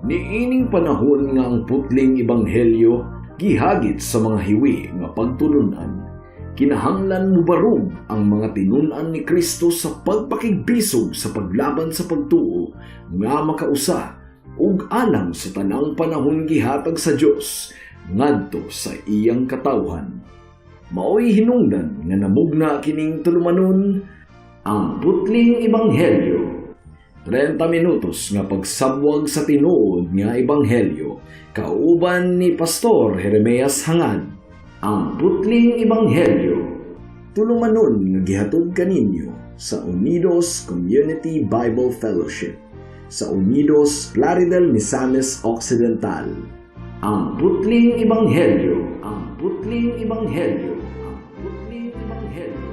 Niining panahon nga ang putling ebanghelyo gihagit sa mga hiwi nga pagtulunan, kinahanglan mubarog ang mga tinun-an ni Kristo sa pagpakigbisog sa paglaban sa pagtuo nga makausa ug alang sa tanang panahon gihatag sa Dios ngadto sa iyang katawhan. Maoy hinungdan nga namugna kining tulumanon, ang putling ebanghelyo. 30 minutos nga pagsabwag sa tinuod nga ebanghelyo kauban ni Pastor Jeremias Hangad. Ang putling ebanghelyo. Tulumanon nga gihatod kaninyo sa Unidos Community Bible Fellowship sa Unidos, Plaridel, Misamis Occidental. Ang putling ebanghelyo. Ang putling ebanghelyo. Ang putling ebanghelyo.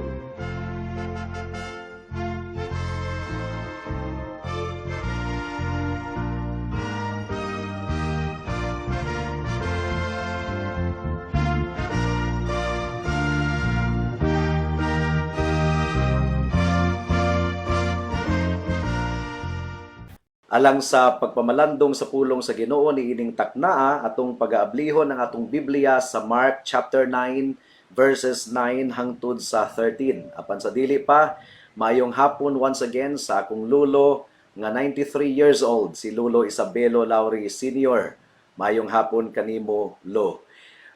Alang sa pagpamalandong sa pulong sa Ginoo niining taknaa, atong pagaablihon ang atong Biblia sa Mark chapter 9 verses 9 hangtod sa 13. Apan sa dili pa, maayong hapon once again sa akong lulo nga 93 years old, si Lulo Isabelo Lauri Sr. Maayong hapon kanimo, Lo.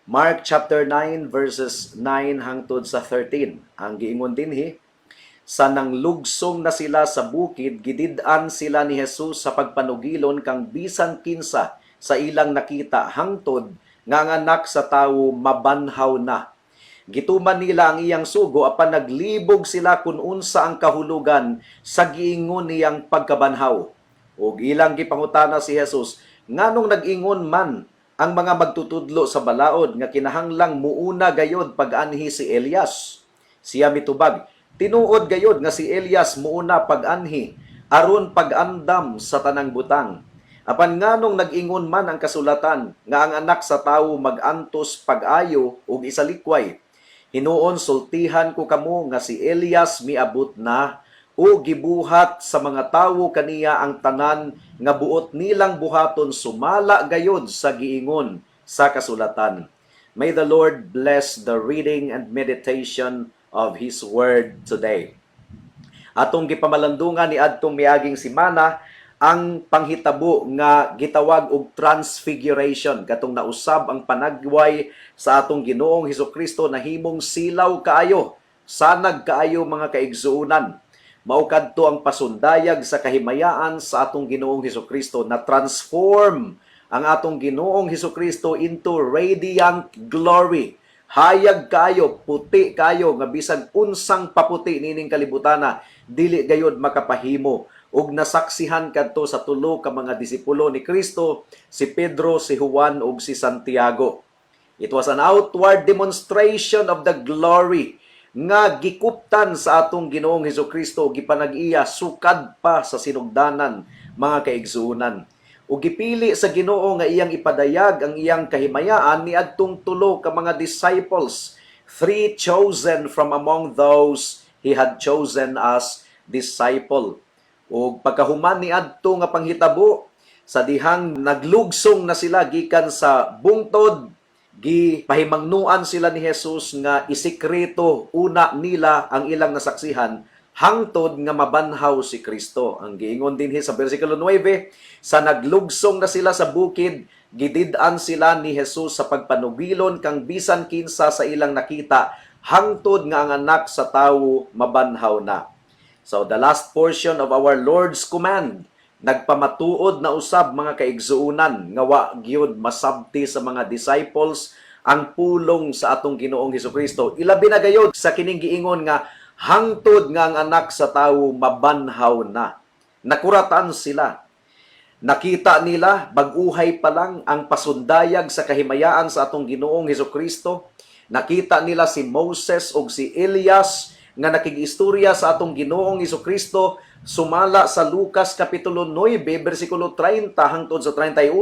Mark chapter 9 verses 9 hangtod sa 13. Ang giingon dinhi, sa nanglugsong na sila sa bukid, gidid-an sila ni Jesus sa pagpanugilon kang bisan kinsa sa ilang nakita hangtod nga ang anak sa tawo mabanhaw na. Gituman nila ang iyang sugo apan naglibog sila kun unsa ang kahulugan sa giingon niyang pagkabanhaw. Ug ilang gipangutana si Jesus, nganong nag-ingon man ang mga magtutudlo sa balaod nga kinahanglang muuna gayod pag-anhi si Elias? Siya mitubag, tinuod gayod nga si Elias muuna pag-anhi aron pag-andam sa tanang butang. Apan nganong nag-ingon man ang kasulatan nga ang anak sa tawo mag-antos pag-ayo ug isalikway? Hinuon sultihan ko kamo nga si Elias miabot na o gibuhat sa mga tawo kaniya ang tanan nga buot nilang buhaton sumala gayod sa giingon sa kasulatan. May the Lord bless the reading and meditation of His Word today. Atong gipamalandungan ni adtong miaging simana ang panghitabo nga gitawag og transfiguration, katong nausab ang panagway sa atong Ginoong Hesukristo, nahimong silaw kaayo, sanag kaayo, mga kaigsuonan. Mao kadto ang pasundayag sa kahimayaan sa atong Ginoong Hesukristo na transform ang atong Ginoong Hesukristo into radiant glory. Hayag kayo, puti kayo, nga bisag unsang paputi nining kalibutana, dili gayod makapahimo. Ug nasaksihan kadto sa tulo ka mga disipulo ni Kristo, si Pedro, si Juan ug si Santiago. It was an outward demonstration of the glory nga gikuptan sa atong Ginoong Hesukristo, gipanag-iya sukad pa sa sinugdanan, mga kaigsuonan. Ug gipili sa Ginoo nga iyang ipadayag ang iyang kahimayaan niadtong tulo ka mga disciples, three chosen from among those he had chosen as disciple. Ug pagkahuman niadto nga panghitabo, sa dihang naglugsong na sila gikan sa bungtod, gipahimangnuan sila ni Jesus nga isikreto una nila ang ilang nasaksihan hangtod nga mabanhaw si Kristo. Ang giingon dinhi sa bersikulo 9, sa naglugsong na sila sa bukid, gidid-an sila ni Jesus sa pagpanugilon kang bisan kinsa sa ilang nakita hangtod nga ang anak sa tawo mabanhaw na. So the last portion of our Lord's command nagpamatuod na usab, mga kaigsuonan, nga wa gyud masabti sa mga disciples ang pulong sa atong Ginoong Hesukristo, ilabi na gayod sa kining giingon nga hangtod nga ang anak sa tawo mabanhaw na. Nakuratan sila. Nakita nila bag-uhay pa lang ang pasundayag sa kahimayaan sa atong Ginoong Hesukristo. Nakita nila si Moses ug si Elias nga nakig-istorya sa atong Ginoong Hesukristo sumala sa Lucas kapitulo 9 bersikulo 30 hangtod sa 31.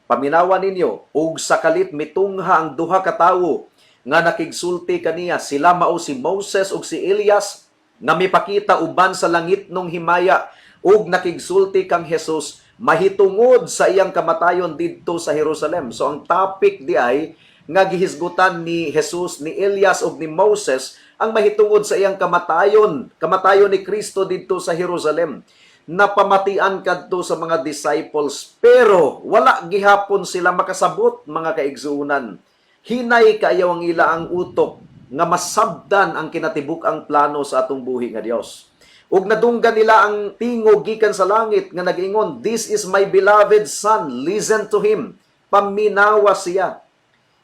Paminawa ninyo, ug sa kalit mitungha ang duha ka tawo nga nakigsulti kaniya. Sila mao si Moses ug si Elias nga mipakita uban sa langitnong himaya ug nakigsulti kang Jesus. mahitungod sa iyang kamatayon didto sa Jerusalem. So ang topic di ay nga gihisgutan ni Jesus, ni Elias ug ni Moses ang mahitungod sa iyang kamatayon, kamatayon ni Kristo didto sa Jerusalem. Napamatian kadto sa mga disciples, pero wala gihapon sila makasabot, mga kaigsuonan. Hinay kaayo ang ila ang utok nga masabdan ang kinatibuk-ang plano sa atong buhi nga Dios. Ug nadunggan nila ang tingog gikan sa langit nga nag-ingon, "This is my beloved Son, listen to him." Paminawa siya.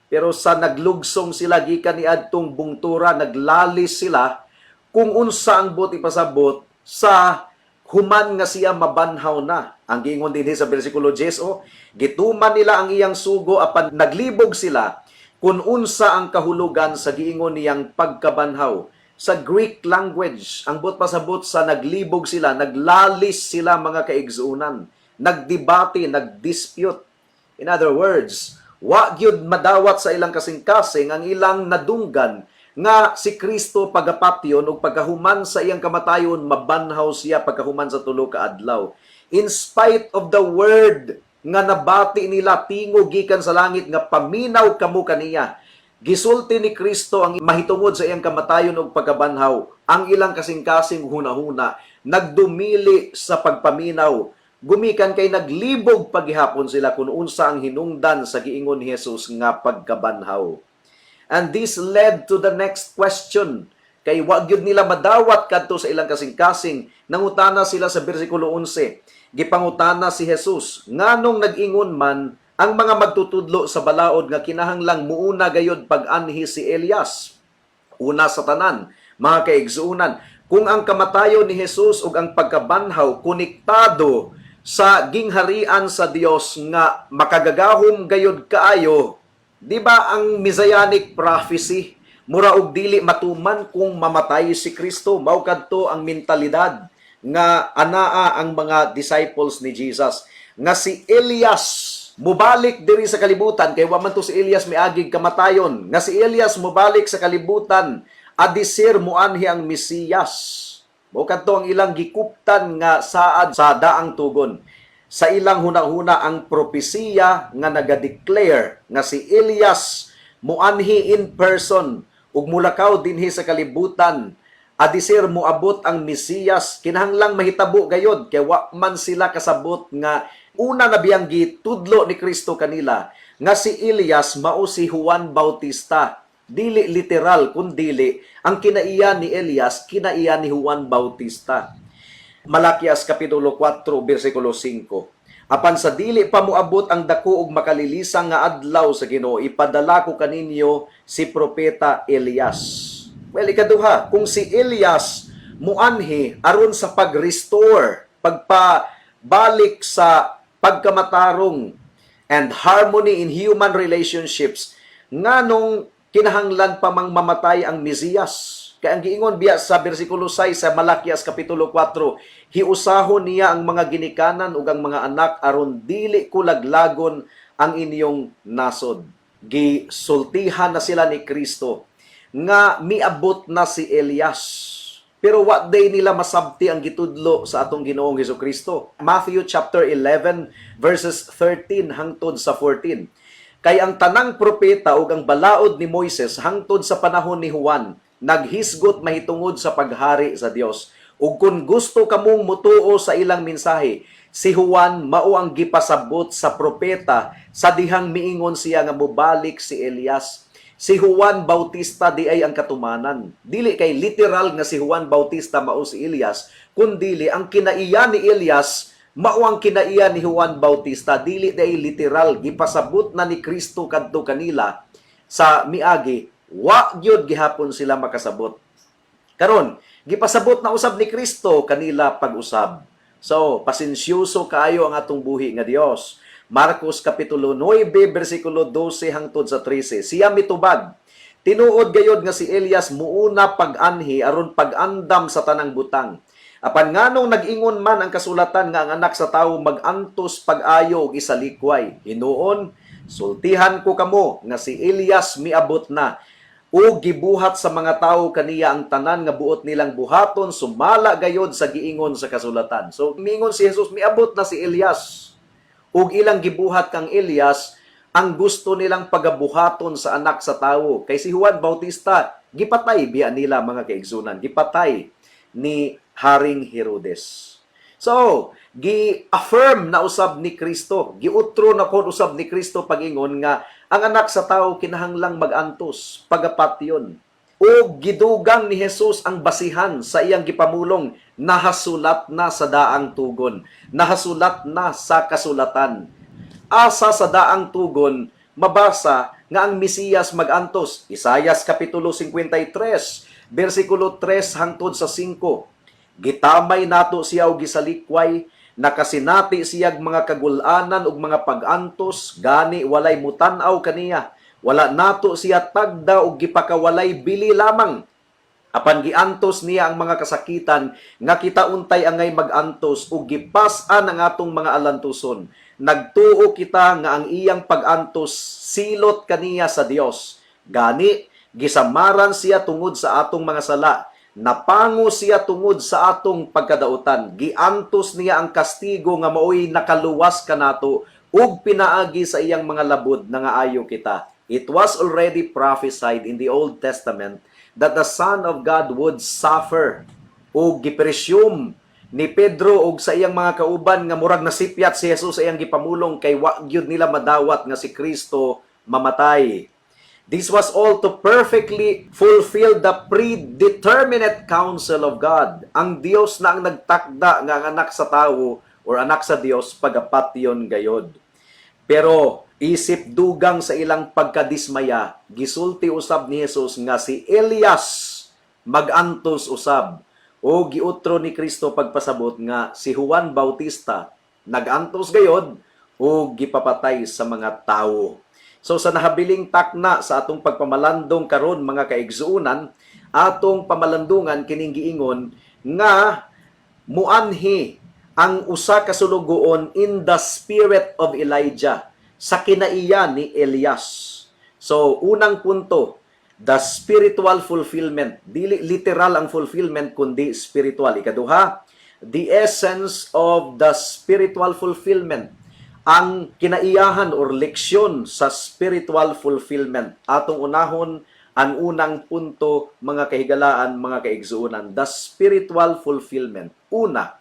Pero sa naglugsong sila gikan niadtong bungtura, naglalis sila kung unsa ang buot ipasabot sa human nga siya mabanhaw na. Ang giingon dinhi sa bersikulo 10, oh, gituman nila ang iyang sugo apan naglibog sila kung unsa ang kahulugan sa giingon niyang pagkabanhaw. Sa Greek language, ang buot pasabot sa naglibog sila, naglalis sila, mga kaigsuonan, nagdebate, nagdispute. In other words, wa gyud madawat sa ilang kasing-kasing ang ilang nadunggan nga si Kristo pagapatyon ug pagkahuman sa iyang kamatayon, mabanhaw siya pagkahuman sa 3 ka adlaw. In spite of the word nga nabati nila, tingog gikan sa langit nga paminaw kamo kaniya. Gisulti ni Kristo ang mahitungod sa iyang kamatayon ug pagkabanhaw. Ang ilang kasing-kasing hunahuna nagdumili sa pagpaminaw gumikan kay naglibog paghihapon sila kung unsa ang hinungdan sa giingon ni Jesus nga pagkabanhaw. And this led to the next question. Kay wa gyud nila madawat kadto sa ilang kasing-kasing, nangutana sila sa bersikulo 11. Gipangutana si Jesus, nganong nag-ingon man ang mga magtutudlo sa balaod nga kinahanglang muuna gayod pag-anhi si Elias? Una sa tanan, mga kaigsuonan, kung ang kamatayon ni Jesus ug ang pagkabanhaw konektado sa gingharian sa Dios nga makagagahom gayod kaayo, di ba ang Messianic prophecy mura og dili matuman kung mamatay si Kristo? Mao kadto ang mentalidad nga anaa ang mga disciples ni Jesus, nga si Elias mubalik diri sa kalibutan kay wa man to si Elias miagig kamatayon, nga si Elias mubalik sa kalibutan adisir muanhi ang Mesiyas. Mao kadto ang ilang gikuptan nga saad sa daang tugon. Sa ilang hunahuna, ang propesiya nga naga-declare nga si Elias muanhi in person ug mulakaw dinhi sa kalibutan adisir moabot ang Mesiyas, kinahanglang mahitabo gayod, kay wa man sila kasabot nga una na biyang gitudlo ni Kristo kanila nga si Elias mao si Juan Bautista. Dili literal, kundili ang kinaiya ni Elias, kinaiya ni Juan Bautista. Malakias kapitulo 4 bersikulo 5: "Apan sa dili pa moabot ang dako ug makalilisang nga adlaw sa Ginoo, ipadala ko kaninyo si propeta Elias." Well, ikaduha, kung si Elias muanhi aron sa pag-restore, pagpabalik sa pagkamatarong and harmony in human relationships, nganong kinahanglan pa mang mamatay ang Mesiyas? Kay ang giingon biya sa bersikulo 6 sa Malakias kapitulo 4, "Hiusahon niya ang mga ginikanan ug ang mga anak aron dili ko laglagon ang inyong nasod." Gisultihan na sila ni Kristo nga miabot na si Elias. Pero wa diay nila masabti ang gitudlo sa atong Ginoong Kristo. Matthew chapter 11 verses 13 hangtod sa 14. "Kay ang tanang propeta ug ang balaod ni Moises hangtod sa panahon ni Juan naghisgot mahitungod sa paghari sa Dios. Ug kung gusto kamong mutuo sa ilang mensahe, si Juan mao ang gipasabot sa propeta sa dihang miingon siya nga mobalik si Elias. Si Juan Bautista di ay ang katumanan." Dili kay literal nga si Juan Bautista mao si Elias, kundili ang kinaiya ni Elias mao ang kinaiya ni Juan Bautista. Dili diay literal, gipasabot na ni Kristo kadto kanila sa miagi, wa gyud gihapon sila makasabot. Karon, gipasabot na usab ni Kristo kanila pag-usab. So, pasensyoso kaayo ang atong buhi nga Dios. Marcos kapitulo 9 bersikulo 12 hangtod sa 13. Siya mitubag, "Tinuod gayod nga si Elias muuna pag-anhi aron pag-andam sa tanang butang. Apan nganong nag-ingon man ang kasulatan nga ang Anak sa Tawo mag-antos pag-ayo ug isalikway? Hinuon, sultihan ko kamo nga si Elias miabot na. Ug gibuhat sa mga tawo kaniya ang tanan nga buot nilang buhaton, sumala gayod sa giingon sa kasulatan. So miingon si Jesus, miabot na si Elias. Ug ilang gibuhat kang Elias ang gusto nilang pagabuhaton sa Anak sa Tawo. Kay si Juan Bautista gipatay biya nila, mga kaigsunan, gipatay ni Haring Herodes. So, gi-affirm na usab ni Kristo, giutro na kon usab ni Kristo pag-ingon nga ang Anak sa Tawo kinahanglang mag-antos, pagapatyon. O gidugang ni Jesus ang basihan sa iyang gipamulong, nahasulat na sa daang tugon, nahasulat na sa kasulatan. Asa sa daang tugon mabasa nga ang Mesiyas magantos? Isayas kapitulo 53, bersikulo 3 hangtod sa 5. "Gitamay nato siya og gisalikway, nakasinati siyag mga kagul-anan ug mga pag-antos, gani walay mutan-aw kaniya. Wala nato siya tagda og gipakawalay bili lamang. Apan giantos niya ang mga kasakitan nga kita untay angay magantos ug gipas-an ang atong mga alantuson. Nagtuo kita nga ang iyang pag-antos silot kaniya sa Dios. Gani gisamaran siya tungod sa atong mga sala. Napango siya tungod sa atong pagkadautan. Giantos niya ang kastigo nga maoy nakaluwas kanato ug pinaagi sa iyang mga labod nangaayo kita." It was already prophesied in the Old Testament that the Son of God would suffer. Ug gipresume ni Pedro og sa iyang mga kauban nga murag nasipyat si Jesus sa iyang gipamulong kay wa gyud nila madawat nga si Kristo mamatay. This was all to perfectly fulfill the predeterminate counsel of God. Ang Dios na ang nagtakda nga ang Anak sa Tawo or Anak sa Dios pagapatyon gayod. Pero isip dugang sa ilang pagkadismaya, gisulti usab ni Jesus nga si Elias magantos usab. O giutro ni Kristo pagpasabot nga si Juan Bautista nagantos gayod o gipapatay sa mga tawo. So sa nahabiling takna sa atong pagpamalandong karon, mga kaigsuonan, atong pamalandungan kining giingon nga muanhi ang usa ka sulugoon in the spirit of Elijah, sa kinaiya ni Elias. So unang punto, the spiritual fulfillment. Dili literal ang fulfillment kundi spiritual. Ikaduha, the essence of the spiritual fulfillment, ang kinaiyahan or leksyon sa spiritual fulfillment. Atong unahon ang unang punto, mga kahigalaan, mga kaigsuonan, the spiritual fulfillment. Una,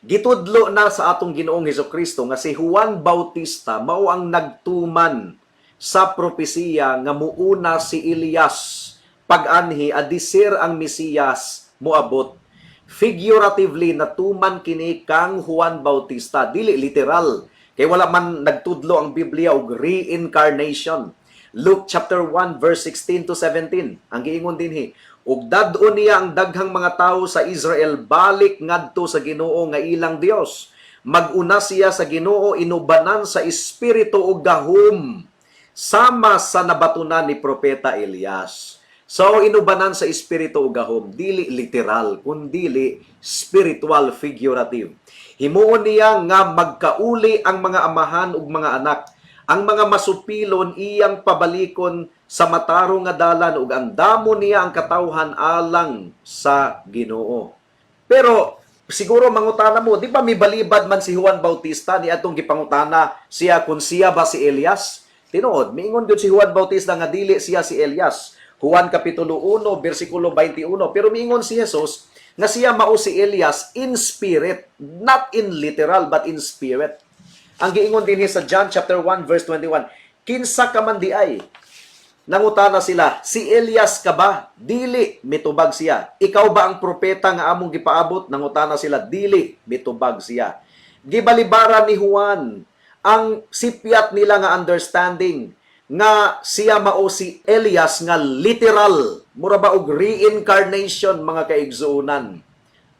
gitudlo na sa atong Ginoong Hesus Kristo nga si Juan Bautista mao ang nagtuman sa propesiya nga muuna si Elias pag-anhi adisir ang Mesiyas moabot. Figuratively natuman kini kang Juan Bautista, dili literal kay wala man nagtudlo ang Biblia og reincarnation. Luke chapter 1 verse 16 to 17 ang giingon dinhi, "Ug dad-on niya ang daghang mga tawo sa Israel balik ngadto sa Ginoo nga ilang Dios. Mag-una siya sa Ginoo inubanan sa espiritu ug gahom sama sa nabatunan ni propeta Elias." So inubanan sa espiritu ug gahom, dili literal kundili spiritual, figurative. "Himuon niya nga magkauli ang mga amahan ug mga anak. Ang mga masupilon iyang pabalikon sa matarong nga dalan ug andamon niya ang katawhan alang sa Ginoo." Pero siguro mangutana mo, di ba mibalibad man si Juan Bautista ni atong gipangutana siya kung siya ba si Elias? Tinuod, miingon gyud si Juan Bautista nga dili siya si Elias. Juan kapitulo 1 bersikulo 21. Pero miingon si Jesus nga siya mao si Elias in spirit, not in literal but in spirit. Ang giingon dinhi sa John chapter 1 verse 21, "Kinsa ka man diay?" Nangutana sila, "Si Elias ka ba?" "Dili," mitubag siya. "Ikaw ba ang propeta nga among gipaabot?" Nangutana sila. "Dili," mitubag siya. Gibalibaran ni Juan ang sipyat nila nga understanding nga siya mao si Elias nga literal. Mura ba og reincarnation, mga kaigsuonan?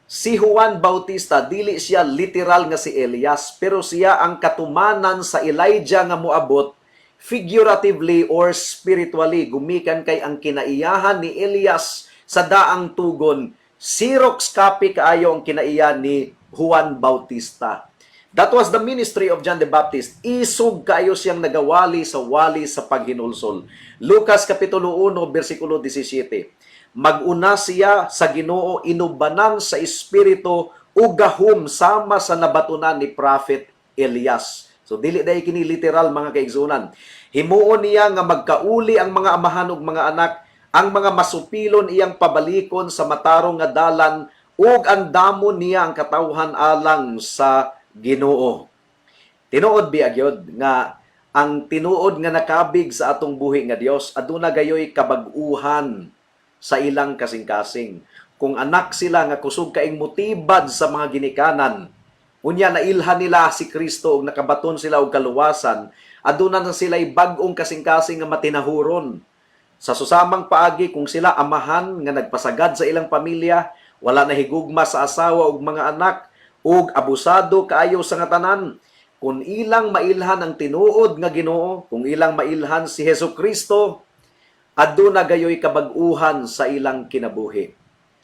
Si Juan Bautista, dili siya literal nga si Elias, pero siya ang katumanan sa Elijah nga moabot figuratively or spiritually, gumikan kay ang kinaiyahan ni Elias sa daang tugon, Xerox copy kaayo ang kinaiya ni Juan Bautista. That was the ministry of John the Baptist. Isog kayo siyang nagawali sa wali sa paghinulsol. Lucas Kapitulo 1, versikulo 17. Mag-una siya sa Ginoo inubanan sa espiritu ug gahom sama sa nabatunan ni Prophet Elias. So dili dai kini literal, mga kaigsunan. Himuon niya nga magkauli ang mga amahan ug mga anak, ang mga masupilon iyang pabalikon sa matarong nga dalan ug andamon niya ang katawhan alang sa Ginoo. Tinuod biya gyud nga ang tinuod nga nakabig sa atong buhi nga Dios aduna gayoy kabag-uhan sa ilang kasing-kasing. Kung anak sila nga kusog kaing mutibad sa mga ginikanan, unya nailhan nila si Kristo ug nakabaton sila og kaluwasan, aduna na sila'y bag-ong kasing-kasing nga matinahuron. Sa susamang paagi, kung sila amahan nga nagpasagad sa ilang pamilya, wala na higugma sa asawa ug mga anak, ug abusado kaayo sa nga tanan, kung ilang mailhan ang tinuod nga Ginoo, kung ilang mailhan si Hesus Kristo, aduna gayoy kabag-uhan sa ilang kinabuhi.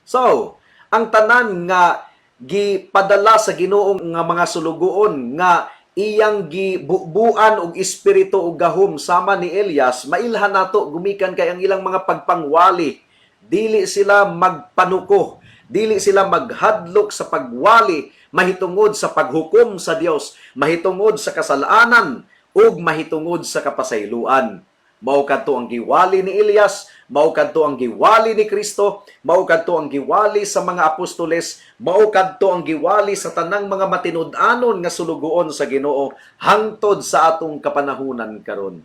So, ang tanan nga gipadala sa Ginoo nga mga sulugoon nga iyang gibubuan og espiritu ug gahom sama ni Elias, mailhan nato gumikan kay ang ilang mga pagpangwali, dili sila magpanuko, dili sila maghadlok sa pagwali mahitungod sa paghukom sa Dios, mahitungod sa kasalanan ug mahitungod sa kapasayloan. Mao kadto ang giwali ni Elias, mao kadto ang giwali ni Kristo, mao kadto ang giwali sa mga apostoles, mao kadto ang giwali sa tanang mga matinud-anon nga sulugoon sa Ginoo hangtod sa atong kapanahunan karon.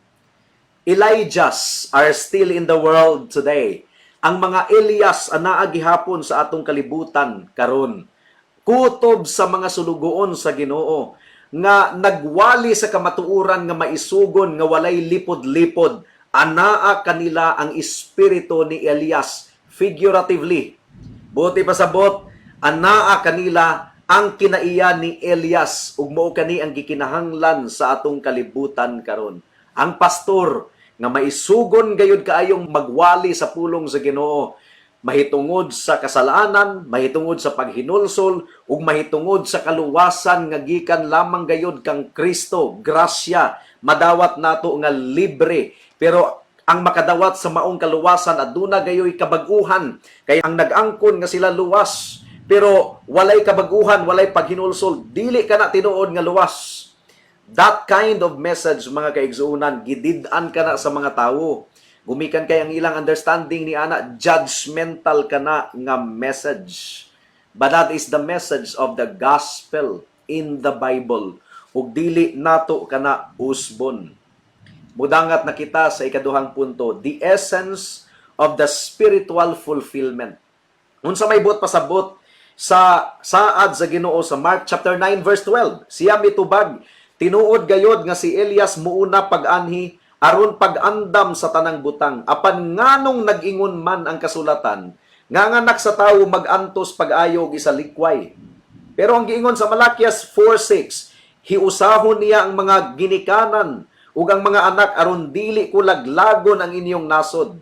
Elijahs are still in the world today. Ang mga Elias anaa gihapon sa atong kalibutan karon. Kutob sa mga sulugoon sa Ginoo nga nagwali sa kamatuoran nga maisugon nga walay lipod-lipod, anaa kanila ang espiritu ni Elias, figuratively. Buot ipasabot, anaa kanila ang kinaiya ni Elias ug mao kani ang gikinahanglan sa atong kalibutan karon. Ang pastor nga maisugon gayud kaayong magwali sa pulong sa Ginoo mahitungod sa kasalanan, mahitungod sa paghinulsol, ug mahitungod sa kaluwasan nga gikan lamang gayud kang Kristo, grasya, madawat nato nga libre. Pero ang makadawat sa maong kaluwasan aduna gayoy kabag-uhan, kay ang nag-angkon nga sila luwas pero walay kabag-uhan, walay paghinulsol, dili kana tinuod nga luwas. That kind of message, mga kaigsuonan, gidid-an kana sa mga tawo. Gumikan kay ang ilang understanding ni ana, judgmental kana nga message. But that is the message of the gospel in the Bible. Ug dili nato kana usbon. Mudangat na kita sa ikaduhang punto, the essence of the spiritual fulfillment. Unsa may buot pasabot sa saad sa Ginoo sa Mark chapter 9 verse 12? Siya mitubag, "Tinuod gayod nga si Elias muuna pag-anhi aron pag-andam sa tanang butang. Apan nganong nag-ingon man ang kasulatan nga ang Anak sa Tawo mag-antos pag-ayo ug isalikway?" Pero ang giingon sa Malakias 4:6, "Hiusahon niya ang mga ginikanan ug ang mga anak aron dili ko laglagon ang inyong nasod."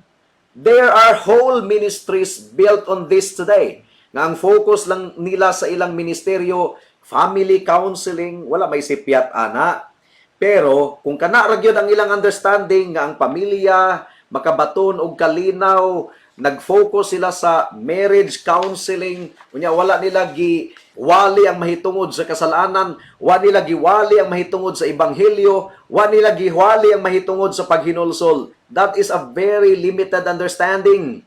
There are whole ministries built on this today. Nga ang focus lang nila sa ilang ministeryo, family counseling, wala may sipyat ana. Pero kung kana ra gyud ang ilang understanding nga ang pamilya makabaton og kalinaw, nag-focus sila sa marriage counseling, unya wala nila giwali ang mahitungod sa kasalanan, wa nila giwali ang mahitungod sa ebanghelyo, wa nila giwali ang mahitungod sa paghinulsol. That is a very limited understanding.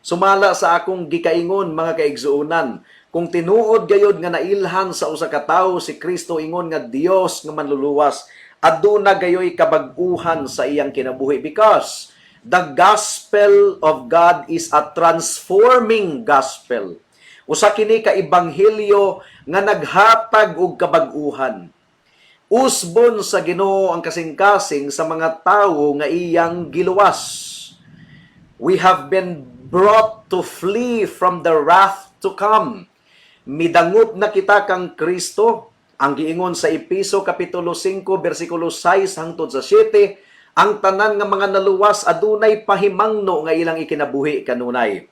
Sumala sa akong gikaingon, mga kaigsuonan, kung tinuod gayod nga nailhan sa usa ka tawo si Kristo ingon nga Dios nga manluluwas, aduna gayoy kabag-uhan sa iyang kinabuhi because the gospel of God is a transforming gospel. Usa kini ka ebanghelyo nga naghatag og kabag-uhan. Usbon sa Ginoo ang kasing-kasing sa mga tawo nga iyang giluwas. We have been brought to flee from the wrath to come. Midangop na kita kang Kristo. Ang giingon sa Epeso kapitulo 5 bersikulo 6 hangtod sa 7, ang tanan nga mga naluwas adunay pahimangno nga ilang ikinabuhi kanunay.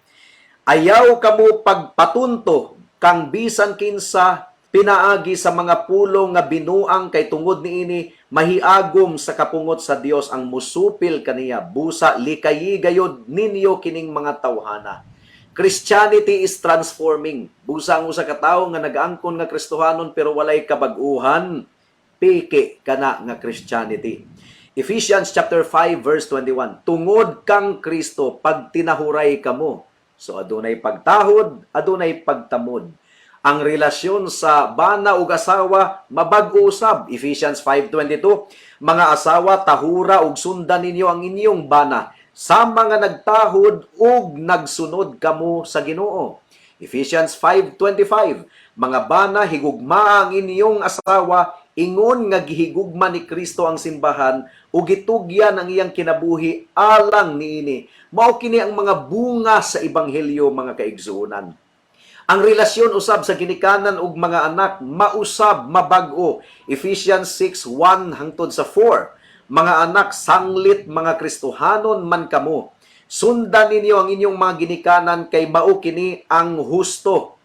Ayaw kamo pagpatunto kang bisan kinsa Pinaagi sa mga pulong nga binuang, kay tungod niini mahiagom sa kapungot sa Dios ang musupil kaniya. Busa likayi gayod ninyo kining mga tawhana. Christianity is transforming. Busa ang usa ka tawo nga nag-angkon nga Kristohanon pero walay kabag-uhan, peke kana nga Christianity. Ephesians chapter 5 verse 21. Tungod kang Kristo pagtinahuray kamo. So adunay pagtahod, adunay pagtamod. Ang relasyon sa bana ug asawa mabag-o usab. Ephesians 5:22. Mga asawa, tahura ug sundan ninyo ang inyong bana sama nga nagtahod ug nagsunod kamo sa Ginoo. Ephesians 5:25. Mga bana, higugmaa ang inyong asawa ingon nga gihigugma ni Kristo ang simbahan ug gitugyan ang iyang kinabuhi alang niini. Mao kini ang mga bunga sa ebanghelyo, mga kaigsuonan. Ang relasyon usab sa ginikanan ug mga anak mausab mabag-o. Ephesians 6:1 hangtod sa 4. Mga anak, sanglit mga Kristohanon man kamo, sundan ninyo ang inyong mga ginikanan kay mao kini ang husto.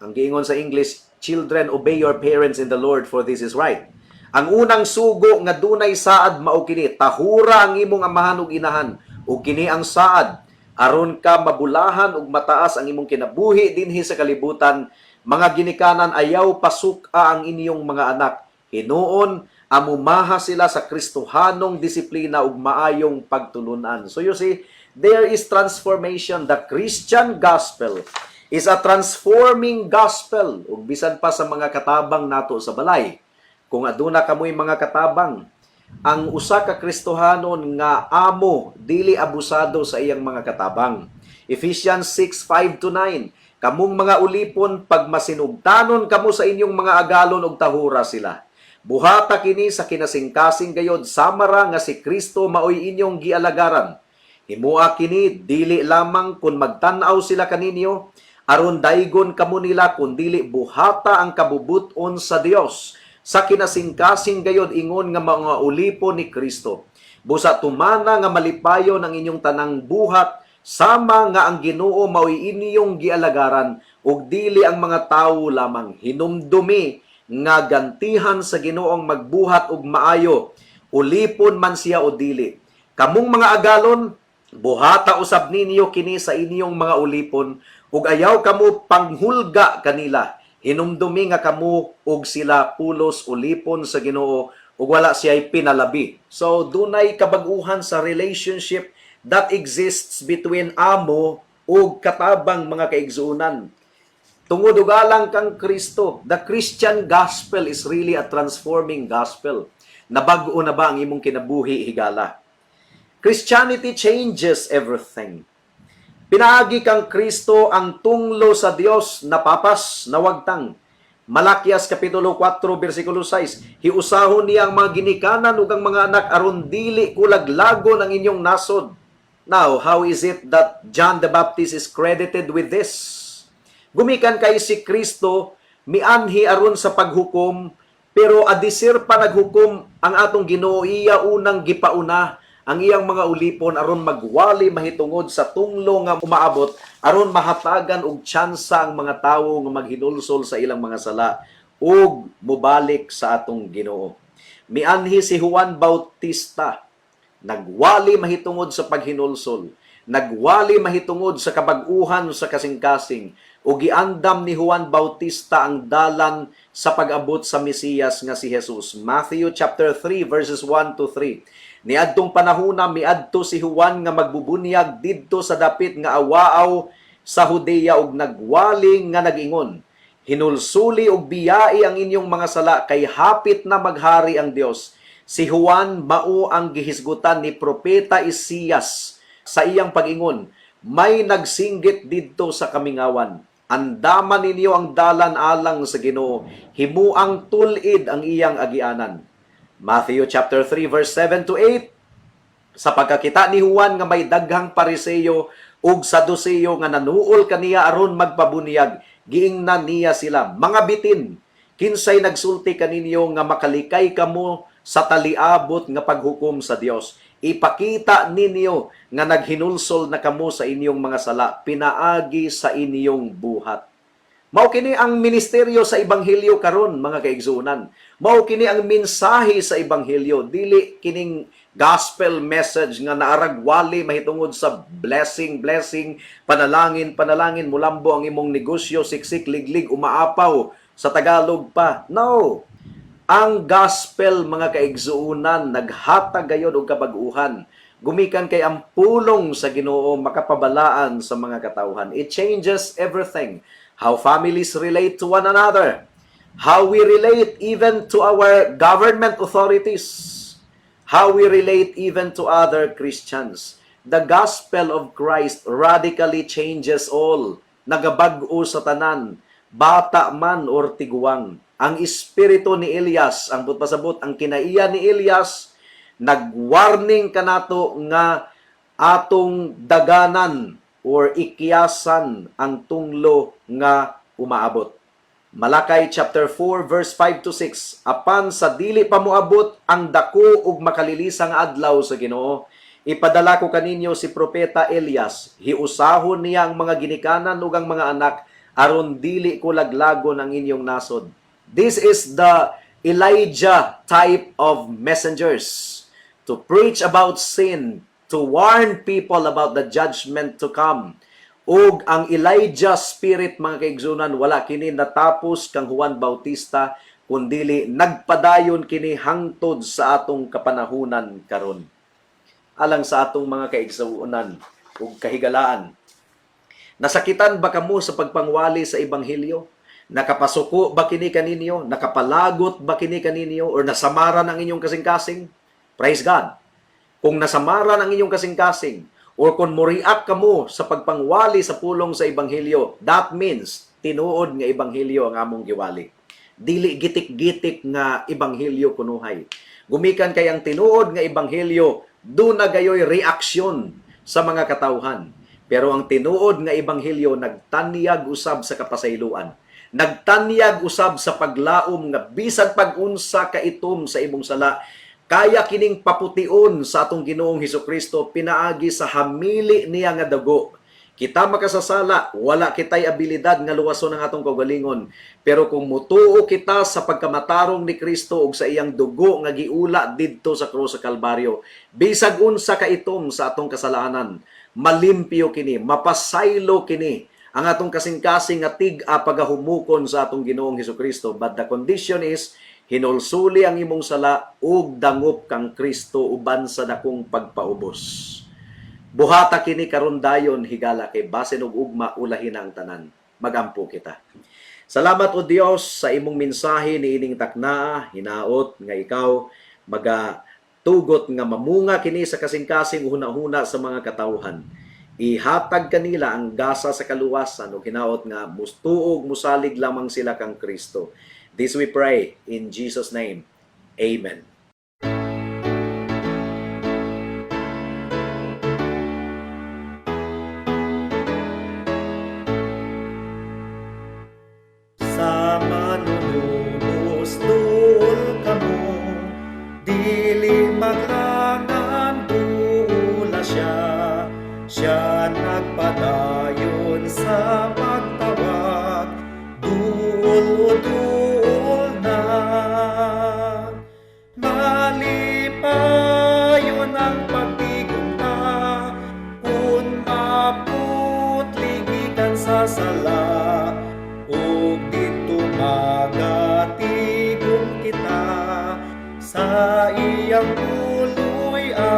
Ang giingon sa English, "Children, obey your parents in the Lord, for this is right." Ang unang sugo nga dunay saad mao kini: tahura ang imong amahan ug inahan, ug kini ang saad, aron ka mabulahan ug mataas ang imong kinabuhi dinhi sa kalibutan. Mga ginikanan, ayaw pasuk-a ang inyong mga anak. Hinuon amumaha sila sa Kristohanong disiplina ug maayong pagtulunan. So you see, there is transformation. The Christian gospel is a transforming gospel. Ug bisan pa sa mga katabang nato sa balay. Kung aduna kamoy mga katabang, ang usa ka Kristohanon nga amo dili abusado sa iyang mga katabang. Ephesians 6:5 to 9. Kamong mga ulipon, pagmasinugtanon kamo sa inyong mga agalon ug tahura sila. Buhata kini sa kinasingkasing gayod, sama ra nga si Kristo maoy inyong gialagaran. Himua kini dili lamang kun magtan-aw sila kaninyo aron daygon kamo nila, kundili buhata ang kabubut-on sa Dios sa kinasingkasing gayod, ingon nga mga ulipon ni Kristo. Busa tumana nga malipayon ang inyong tanang buhat, sama nga ang Ginoo maoy inyong gialagaran ug dili ang mga tawo lamang. Hinumdumi nga gantihan sa Ginoong magbuhat og maayo, ulipon man siya o dili. Kamong mga agalon, buhata usab ninyo kini sa inyong mga ulipon ug ayaw kamo panghulga kanila. Hinumdumi nga kamo ug sila pulos ulipon sa Ginoo ug wala siya'y pinalabi. So dunay kabag-uhan sa relationship that exists between amo ug katabang, mga kaigsuonan. Tungod ug alang kang Kristo, the Christian gospel is really a transforming gospel. Nabag-o na ba ang imong kinabuhi, higala? Christianity changes everything. Pinaagi kang Kristo, ang tunglo sa Dios napapas, nawagtang. Malakias kapitulo 4 bersikulo 6. Hiusahon niya ang mga ginikanan ug ang mga anak aron dili ko laglagon ang inyong nasod. Now, how is it that John the Baptist is credited with this? Gumikan kay si Kristo mianhi aron sa paghukom, pero adisir pa naghukom ang atong Ginoo, iya unang gipauna ang iyang mga ulipon aron magwali mahitungod sa tunglo nga umaabot, aron mahatagan og tsansa ang mga tawo nga maghinulsol sa ilang mga sala ug mobalik sa atong Ginoo. Mianhi si Juan Bautista, nagwali mahitungod sa paghinulsol, nagwali mahitungod sa kabag-uhan sa kasing-kasing, ug giandam ni Juan Bautista ang dalan sa pag-abot sa Mesiyas nga si Jesus. Matthew chapter 3 verses 1 to 3. Niadtong panahona, miadto si Juan nga magbubunyag didto sa dapit nga awaaw sa Judea ug nagwali nga nag-ingon, "Hinulsuli ug biyai ang inyong mga sala kay hapit na maghari ang Dios." Si Juan mao ang gihisgutan ni propeta Isaias sa iyang pag-ingon, "May nagsinggit didto sa kamingawan: Andama ninyo ang dalan alang sa Ginoo, himuang tul-id ang iyang agianan." Matthew chapter 3 verse 7 to 8. Sa pagkakita ni Juan nga may daghang Pariseo ug Saduceo nga nanuol kaniya aron magpabunyag, giingnan niya sila, "Mga bitin, kinsay nagsulti kaninyo nga makalikay kamo sa taliabot nga paghukom sa Dios? Ipakita ninyo nga naghinulsol na kamo sa inyong mga sala pinaagi sa inyong buhat." Mao kini ang ministeryo sa ebanghelyo karon, mga kaigsuonan. Mao kini ang mensahe sa ebanghelyo, dili kining gospel message nga naaragwali mahitungod sa blessing, blessing, panalangin, panalangin, mulambo ang imong negosyo, siksik, liglig, umaapaw sa Tagalog pa. No. Ang gospel, mga kaigsuonan, naghatag gayon og kabag-uhan. Gumikan kay ang pulong sa Ginoo makapabalaan sa mga katawhan. It changes everything. How families relate to one another. How we relate even to our government authorities. How we relate even to other Christians. The gospel of Christ radically changes all. Nagabag-o sa tanan, bata man or tiguang. Ang espiritu ni Elias, ang pasabot, ang kinaiya ni Elias, nagwarning kanato nga atong daganan or ikiyasan ang tunglo nga umaabot. Malakay chapter 4 verse 5 to 6: "Apan sa dili pa moabot ang dako ug makalilisang adlaw sa Ginoo, ipadala ko kaninyo si propeta Elias. Hiusahon niya ang mga ginikanan ug ang mga anak aron dili ko laglagon ang inyong nasod." This is the Elijah type of messengers to preach about sin, to warn people about the judgment to come. Ug ang Elijah spirit, mga kaigsuonan, wala kini natapos kang Juan Bautista kundili nagpadayon kini hangtod sa atong kapanahunan karon. Alang sa atong mga kaigsuonan ug kahigalaan, nasakitan ba kamo sa pagpangwali sa ebanghelyo? Nakapasuko ba kini kaninyo? Nakapalagot ba kini kaninyo? Or nasamaran ang inyong kasing-kasing? Praise God. Kung nasamaran ang inyong kasing-kasing, or kung moriak kamo sa pagpangwali sa pulong sa ebanghelyo, that means tinuod nga ebanghelyo ang among giwali. Dili gitik-gitik nga ebanghelyo kunuhay. Gumikan kay ang tinuod nga ebanghelyo, duna gayoy reaksyon sa mga katawhan. Pero ang tinuod nga ebanghelyo nagtanyag usab sa kapasayloan. Nagtanyag usab sa paglaom nga bisan pag-unsa ka itom sa imong sala, kaya kining papution sa atong Ginoong Hesukristo pinaagi sa hamili niya nga dugo. Kita makasasala, wala kitay abilidad nga luwason ang atong kaugalingon. Pero kung mutuo kita sa pagkamatarong ni Kristo ug sa iyang dugo nga giula didto sa krus sa Kalbaryo, bisag unsa ka itom sa atong kasalanan, malimpyo kini, mapasaylo kini ang atong kasing-kasing nga tig-a pagahumukon sa atong Ginoong Hesukristo. But the condition is hinulsuli ang imong sala ug dangop kang Kristo uban sa dakong pagpaubos. Buhata kini karon dayon, higala, kay basin og ugma ulahin ang tanan. Magampo kita. Salamat, o Dios, sa imong mensahe niining taknaa. Hinaot nga ikaw maga tugot nga mamunga kini sa kasing-kasing huna-huna sa mga katawhan. Ihatag kanila ang gasa sa kaluwasan o hinaot nga mustuog musalig lamang sila kang Kristo. This we pray in Jesus' name. Amen. Sa manunubos duol kamo, dili maglangan, duula siya. Siya nagpadayon sa pagtawag, duol o duol na. Malipayon ang pagtigom ta, kung maputli gikan sa sala, ug didto magatigom kita sa iyang puluy-an.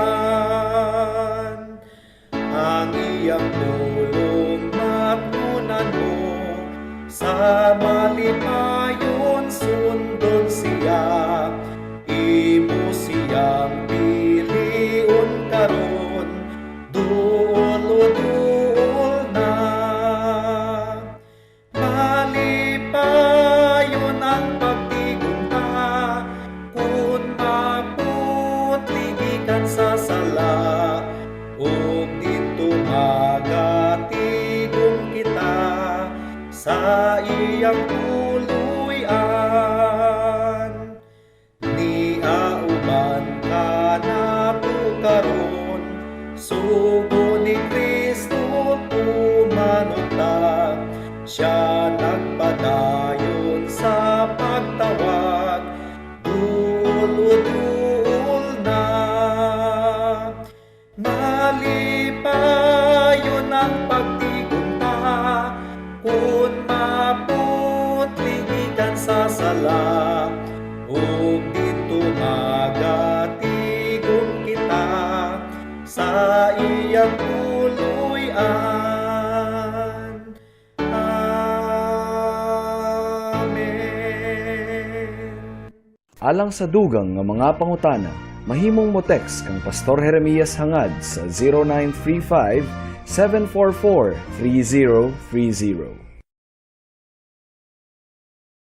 Ang iyang pulong matnunan mo, sa malipayon sundon siya, imo siyang pilion karon, duol o duol na. Malipayon ang pagtigom ta, kung maputli gikan sa sala, ug didto magatigom kita sa iyang puluy-an. Nia uban kanato karon, sugo ni Kristo tumanon ta, siya nagpadayon. Pagtigon ta kun maputli gikan sa sala, ug didto magatigon kita sa iyang puloy-an. Amen. Alang sa dugang nga mga pangutana, mahimong mo text kang Pastor Jeremias Hangad sa 0935 744 3030.